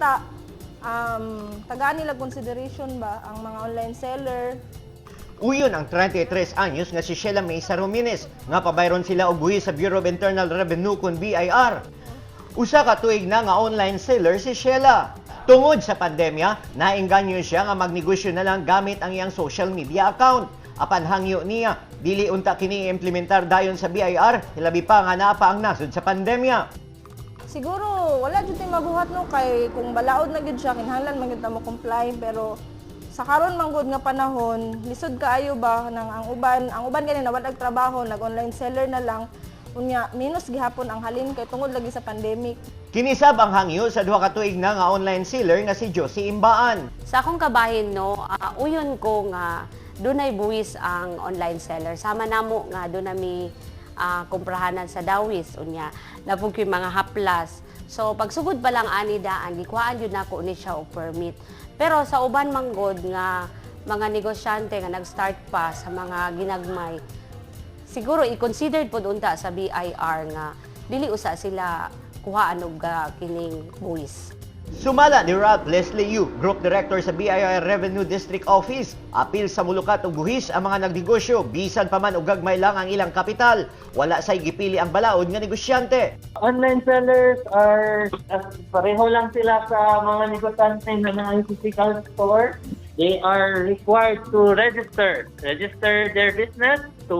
Unta tagaan nila consideration ba ang mga online seller. Uyon ang 33 anyos nga si Sheila May Sarumines nga pabayron sila og buhis sa Bureau of Internal Revenue kun BIR. Usa ka tuig na nga online seller si Sheila. Tungod sa pandemya, naengganyo siya nga magnegosyo na lang gamit ang iyang social media account. Apan hangyo niya, dili unta kini iimplementar dayon sa BIR, hilabi pa nga naa pa ang nasod sa pandemya. Siguro wala jud tay mabuhat, no, kay kung balaod na gyud siya, kinahanglan man gyud ta mo comply, pero sa karon man gud nga panahon, lisod kaayo ba nang ang uban gani na wala trabaho, nag online seller na lang, unya minus gihapon ang halin kay tungod lagi sa pandemic. Kini sab ang hangyo sa duha ka tuig na nga online seller nga si Josie Imbaan. Sa akong kabahin, no, uyon ko nga dunay buwis ang online seller. Sama namo nga doon mi kumprahanan sa Dawis, unya napug ko'y mga haplas. So pagsugod pa lang ani daan, gikuhaan jud nako ni siya og permit. Pero sa uban manggod nga mga negosyante nga nag-start pa sa mga ginagmay, siguro i-considered pod unta sa BIR nga dili usa sila kuhaan og kining buwis. Sumala ni Ralph Leslie Yu, Group Director sa BIR Revenue District Office, apil sa mulukat og buhis ang mga nagnegosyo bisan pa man og gagmay lang ang ilang kapital. Wala say gipili ang balaod nga negosyante. Online sellers are pareho lang sila sa mga negosyante na naay physical store. They are required to register their business to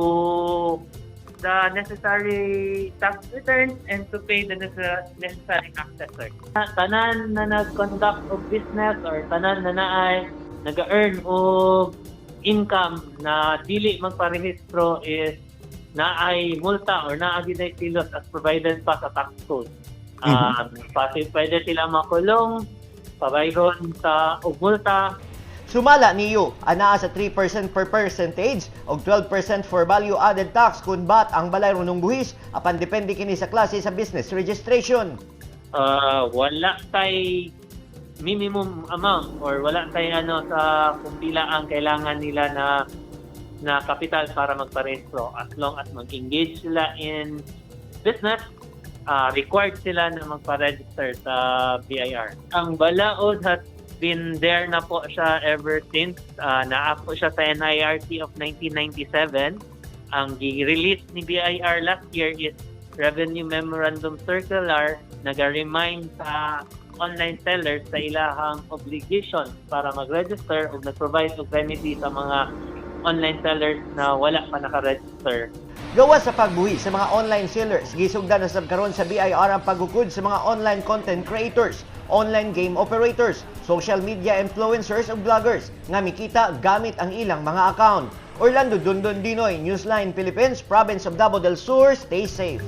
the necessary tax returns and to pay the necessary taxes, sir. Tanan na nag-conduct of business or tanan na naay nag-earn og income na dili magparehistro is naay multa or naa gyud kilos as provided pa sa tax code. Pati pwede sila makulong, pabayron sa og multa. Sumala ni Yu, anaa sa 3% per percentage og 12% for value added tax kung VAT ang balay runong buhis, apan depende kini sa klase sa business registration. Wala tay minimum amount or wala tay ano sa kung pila ang kailangan nila na na capital para magparehistro. As long as mag-engage sila in business, required sila na magpa-register sa BIR. Ang balaod has been there na po siya ever since. Naa po siya sa NIRC of 1997. Ang gi-release ni BIR last year is Revenue Memorandum Circular, naga-remind sa online sellers sa ilahang obligation para mag-register o nag-provide og remedy sa mga online sellers na wala pa naka-register. Gawas sa pagbuhi sa mga online sellers, gisugdan na sab karon sa BIR ang paghukod sa mga online content creators, online game operators, social media influencers ug vloggers nga mikita gamit ang ilang mga account. Orlando Dundon Dinoy, Newsline Philippines, Province of Davao del Sur, stay safe.